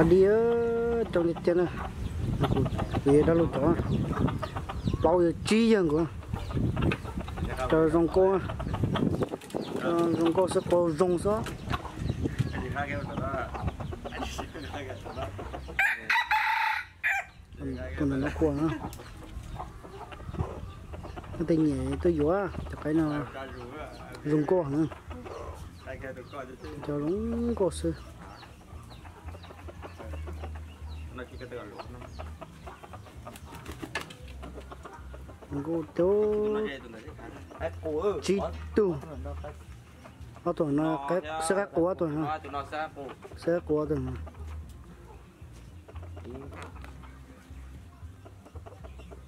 Dib coob tiag tiag na. Kuv yog dab laug cov, plaub yawg tsib yawg nkaus. Cov zoo nkauj, zoo nkauj xwb, qua zoo xwb. Tus no no qua na. Tej nyiam tuaj yuav cov qaib no, zoo nkauj na. Cov zoo nkauj xwb. Zoo nkauj tiag. Tsib tug. Ob tug no xab qaib qus, ob tug no xab qaib qus, ob tug no.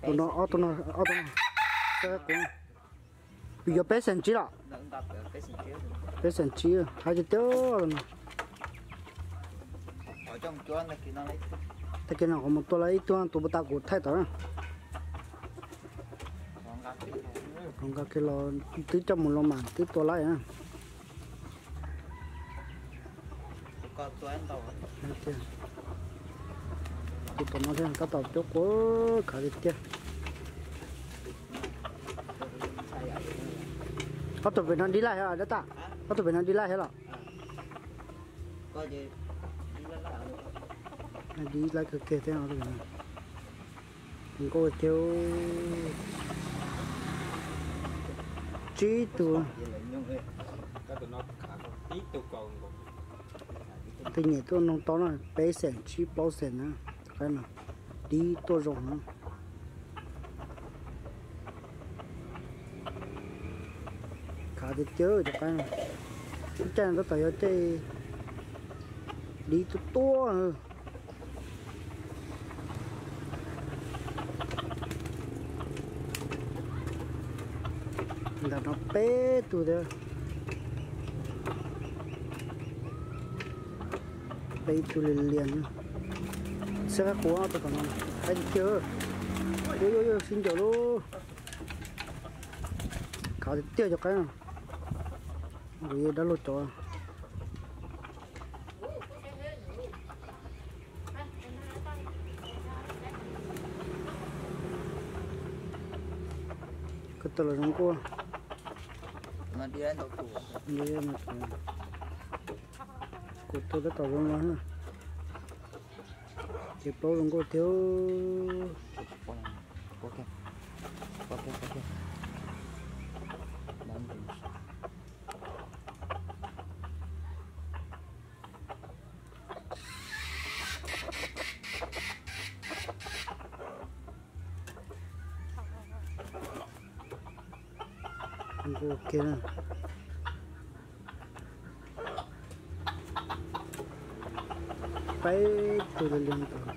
Tus no, ob tug no, ob tug no xab qaib qus. Yuav peb xees tsib los? Peb xees tsib, hais tiag tiag no. Tag kis no qhov mus tua lawm ib tug, tus puas tas kuv thaij tau na. Qhov nqa kiag los twb coj mus los mas twb tua laij na. Tus tom no thiab tab tom cuab quav khav tiag tiag. Ob tug pem no dib laij thiab dab tas, ob tug pem no dib laij thiab los? Dib laij kawg kiag thiab. Zoo nkauj tiag. Tsib tug. Tej nyiam tuaj noog tau na, peb xees tsib plaub xees na, cov qaib no dib tuaj zoo na. Khav tiag tiag cov qaib no. Lub caij no tab tom yog caij dib tuaj tuaj. Ntawm no peb tug thiab. Peb tug lias lias. Xab qaib qus, tus tom no qaib tiag tiag. Ua yuav yuav sib ncaws lauj. Khav tiag tiag cov qaib no. Kuv yog dab laug cov. Koj tus los zoo nkauj. Kuv tus tab tom zoo no. Ces plaub zoo nkauj tiag. Zoo nkauj kiag na. Peb tug lias lias ntawd.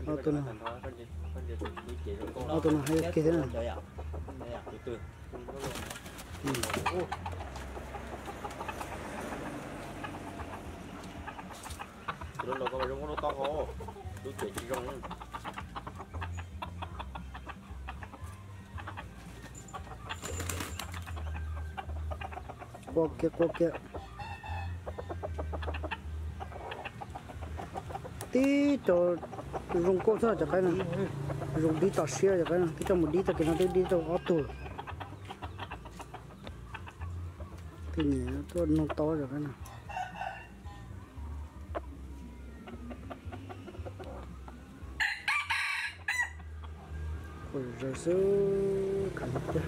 Ob tug no, ob tug no hais kiag thiab na. Qua kiag qua kiag. Tib co zoo nkauj xwb cov qaib no. Zoo dib tso siab cov qaib no, twb coj mus dib tag kis no twb dib tau ob tug. Tej nyiam tuaj noog tau cov qaib no. Ua zog xwb, khav tiag tiag.